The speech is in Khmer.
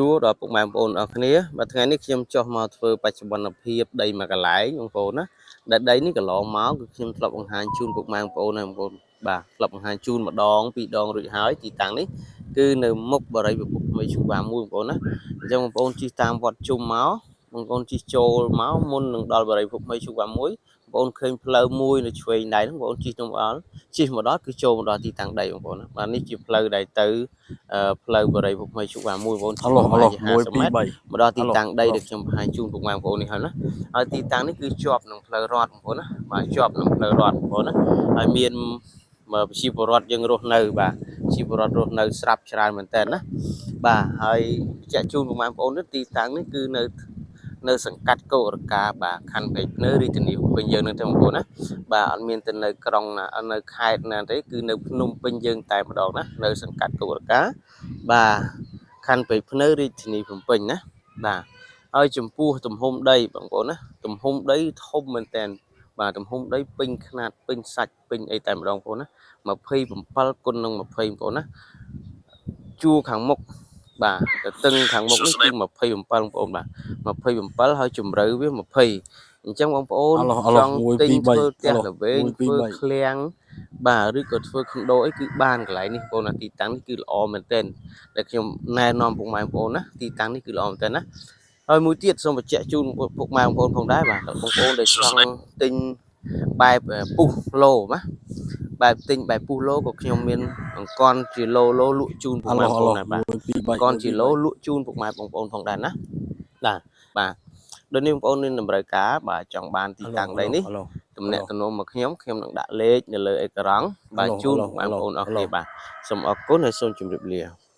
សួរដល់ពុកម៉ែបងប្អូនអរគ្នាបាទថ្ងៃនេះខ្ញុំចុះមកធ្វើបច្ចុប្បន្នភាពដីមួយកន្លែងបងប្អូនណាដែលដីនេះកន្លងមកគឺខ្ញុំធ្លាប់បង្ហាញជូនពុកម៉ែបងប្អូនហើយបងប្អូនបាទធ្លាប់បង្ហាញជូនម្ដងពីរដងរួចហើយទីតាំងនេះគឺនៅមុខបរិយាពិភពថ្មីឈូវ៉ាមួយបងប្អូនណាអញ្ចឹងបងប្អូនជិះតាមវត្តជុំមកបងប្អូនជិះចូលមកមុននឹងដល់បរិយាពិភពថ្មីឈូវ៉ាមួយបងប្អូនឃើញផ្លូវមួយនៅឆ្វេងដៃហ្នឹងបងប្អូនជិះទៅដល់ជិះមកដល់គឺចូលមកដល់ទីតាំងដីបងប្អូនណាបាទនេះជាផ្លូវដែលទៅ ផ្លូវបរិយាភពថ្មីជុកមួយបងប្អូន អាឡូអាឡូ ជា 1 50 2 ម៉ែត្រ 3 មកដល់ទី អាឡូ តាំងដី អាឡូ ដែលខ្ញុំបង្ហាញជូនពុកម៉ែបងប្អូននេះហើយណាហើយទីតាំងនេះគឺជាប់នឹងផ្លូវរដ្ឋបងប្អូនណាបាទជាប់នឹងផ្លូវរដ្ឋបងប្អូនណាហើយមានប្រជាពលរដ្ឋយើងរស់នៅបាទប្រជាពលរដ្ឋរស់នៅស្រាប់ច្រើនមែនតើណាបាទហើយបញ្ជាក់ជូនពុកម៉ែបងប្អូននេះទីតាំងនេះគឺនៅនៅសង្កាត់កោរកាបាទខណ្ឌព្រែកភ្នៅរាជធានីភ្នំពេញយើងនឹងទេបងប្អូនណាបាទអត់មានទៅនៅក្រុងណាអត់នៅខេត្តណាទេគឺនៅភ្នំពេញយើងតែម្ដងណានៅសង្កាត់កោរកាបាទខណ្ឌព្រែកភ្នៅរាជធានីភ្នំពេញណាបាទហើយចំពោះទំហំដីបងប្អូនណាទំហំដីធំមែនតើបាទទំហំដីពេញខ្នាតពេញសាច់ពេញអីតែម្ដងបងប្អូនណា27គុណនឹង20បងប្អូនណាជួរខាងមុខបាទទៅតឹងខាងមុខនេះគឺ27បងប្អូនបាទ27ហើយជម្រៅវា20អញ្ចឹងបងប្អូន អាឡូអាឡូ ចង់ 1 ទិញ 2 ធ្វើផ្ទះ 3អាឡូ ល្វែង 1 2 ធ្វើ 3 ឃ្លាំងបាទឬក៏ធ្វើខុនដូអីគឺបានកន្លែងនេះបងប្អូនណាទីតាំងនេះគឺល្អមែនទែនដែលខ្ញុំណែនាំពុកម៉ែបងប្អូនណាទីតាំងនេះគឺល្អមែនទែនណាហើយមួយទៀតសូមបញ្ជាក់ជូនពុកម៉ែបងប្អូនផងដែរបាទបងប្អូនដែលចង់ទិញបែបពុះឡូណាបែបទិញបែបពុះឡូក៏ខ្ញុំមានអង្គន់ជាឡូឡូលក់ជូនពុក អា ម៉ែ ឡូអាឡូ បងប្អូនដែរបាទ 1 2 3 កនជាឡូលក់ជូនពុកម៉ែបងប្អូនផងដែរណាបាទបាទដូចនេះបងប្អូនមានតម្រូវការបាទចង់បានទី អាឡូ តាំងដីនេះ អាឡូ ទំនាក់ទំនងមកខ្ញុំខ្ញុំនឹងដាក់លេខនៅលើអេក្រង់បាទ អាឡូ ជូនពុកម៉ែ អាឡូ បងប្អូនអរ អាឡូ គ្នាបាទសូមអរគុណហើយសូមជម្រាបលា។